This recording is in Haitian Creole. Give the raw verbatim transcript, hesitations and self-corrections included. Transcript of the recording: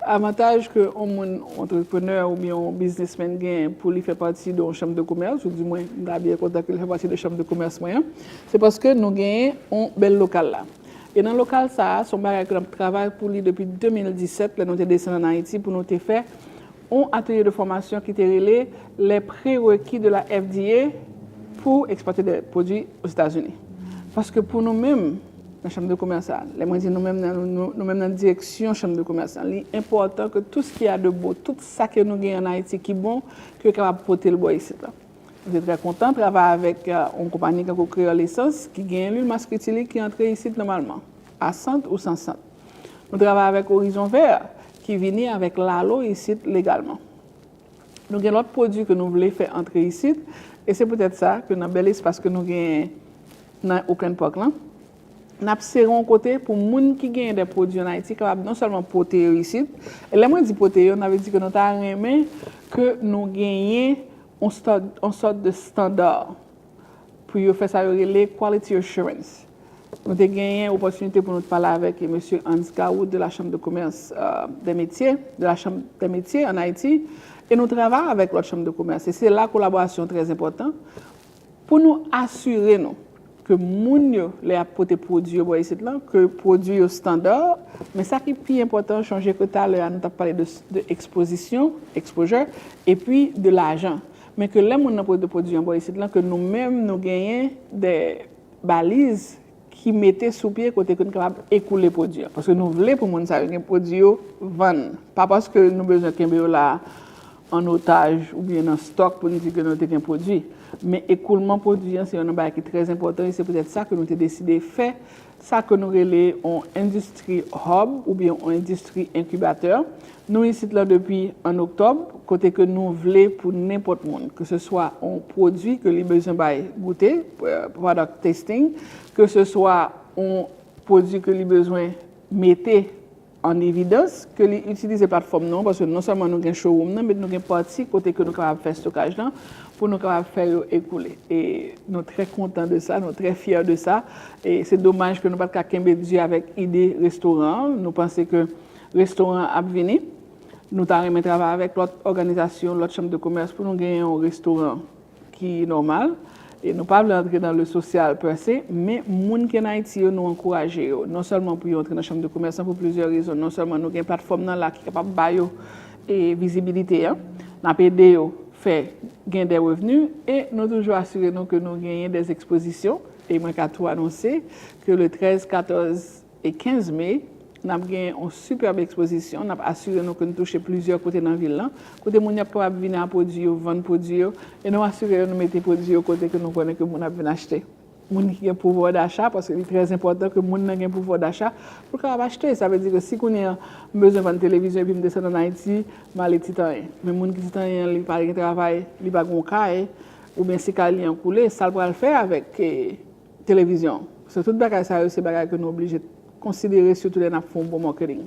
Avantaj ke yon moun, yon antreprenè oubyen yon biznismenn genyen pou li fè pati de yon chanm de komès, ou di mwen, m ta byen kontan ke li fè pati de chanm de komès mwen an, se paske nou genyen yon bèl lokal la. E nan lokal sa a, se yon bagay ke n ap travay pou li depi de mil disèt, lè nou te desann ann Ayiti pou nou te fè yon atelye de fòmasyon ki te rele Les prérequis de la F D A pou ekspòte de pwodui Ozetazini. Paske pou nou menm, nan chanm de komès la, lè mwen di nou menm nan, nou, nou menm nan direksyon chanm de komès la, li enpòtan ke tout ce qu'il y a de bon, tout sa ke nou gen ann Ayiti ki bon, ke yo kapab pote l bò isit la. Nou te trè kontan travay avèk yon konpayi tankou Kreyòl Esans ki gen lwil maskritili ki antre isit nòmalman, a sant ou san sant. Nou travay avèk Horizon Vert ki vini avèk lalo isit legalman. Nou gen lòt pwodui ke nou vle fè antre isit, e se poutèt sa ke nan bèl espas ke nou genyen nan Oakland Park lan, n ap sere yon kote pou moun ki genyen de pwodui ann Ayiti kapab non sèlman pote yo isit, e lè mwen di pote yo, sa vle di ke nou ta renmen ke nou genyen yon sòt, yon sòt de estanda pou yo fè sa yo rele quality assurance. Nou te genyen opòtinite pou nou te pale avèk mesye Hans Gaoud de la Chambre de Commerce, euh, des Métiers, de la Chambre des Métiers en Haïti, e nou travay avèk lòt chanm de komès. E se la kolaborasyon trè enpòtan pou nou asire nou ke moun yo, lè y ap pote pwodui yo bò isit lan, ke pwodui yo estanda, men sa ki pi enpòtan, chonje ke talè a nou t ap pale de, de ekspozisyon, exposure, epi de lajan. Men ke lè moun nan pote pwodui an bò isit lan, ke nou menm nou genyen de baliz ki mete sou pye kote ke nou kapab ekoule pwodui an. Paske nou vle pou moun sa yo gen pwodui yo vann. Pa paske nou bezwen kenbe yo la an otaj oubyen nan stòk pou nou di ke nou te gen pwodui. Men ekoulman pwodui an se youn nan bagay ki trè enpòtan e se poutèt sa ke nou te deside fè sa ke nou rele yon industry hub oubyen yon industry incubateur. Nou isit lan depi an oktòb, kote ke nou vle pou nenpòt moun, ke se swa yon pwodui ke li bezwen bay goute, eh, product tasting, ke se swa yon pwodui ke li bezwen mete an evidans, ke li itilize platfòm nou an, paske non sèlman nou gen showroom nan, men nou gen pati kote ke nou kapab fè stokaj lan, pou nou kapab fè yo ekoule. E nou trè kontan de sa, nou trè fyè de sa. E se domaj ke nou pa t ka kenbe di avèk ide restoran an. Nou panse ke restoran an ap vini. Nou ta renmen travay avèk lòt òganizasyon, lòt chanm de komès pou nou genyen yon restoran ki nòmal. E nou pa vle antre nan le sosyal per se, men moun ki ann Ayiti yo, nou ankouraje yo. Non sèlman pou yo antre nan chanm de komès lan pou plizyè rezon. Non sèlman nou gen platfòm nan la ki kapab ba yo e vizibilite an, n ap ede yo fè gen de revni e nou toujou asire nou ke nou genyen de ekspozisyon. E mwen ka tou anonse ke le trèz, katòz e kenz me, n ap gen yon sipèb ekspozisyon. N ap asire nou ke nou touche plizyè kote nan vil lan, kote moun yo ap kapab vini a pwodui yo, vann pwodui yo, e nou asire yo nou mete pwodui yo kote ke nou konnen ke moun ap vin achte. Moun ki gen pouvwa dacha, paske li trè enpòtan ke moun nan gen pouvwa dacha pou l kapab achte. Sa vle di ke si kounye a m bezwen vann televizyon epi m desann ann Ayiti, m ale Titanyen. Men moun ki Titanyen an, li pa gen travay, li pa gen yon kay, oubyen si kay li an koule, sa l pral fè avèk, eh, televizyon. So, tout bagay sa yo, se bagay ke nou oblije konsidere, sitou lè n ap fè yon bon marketing.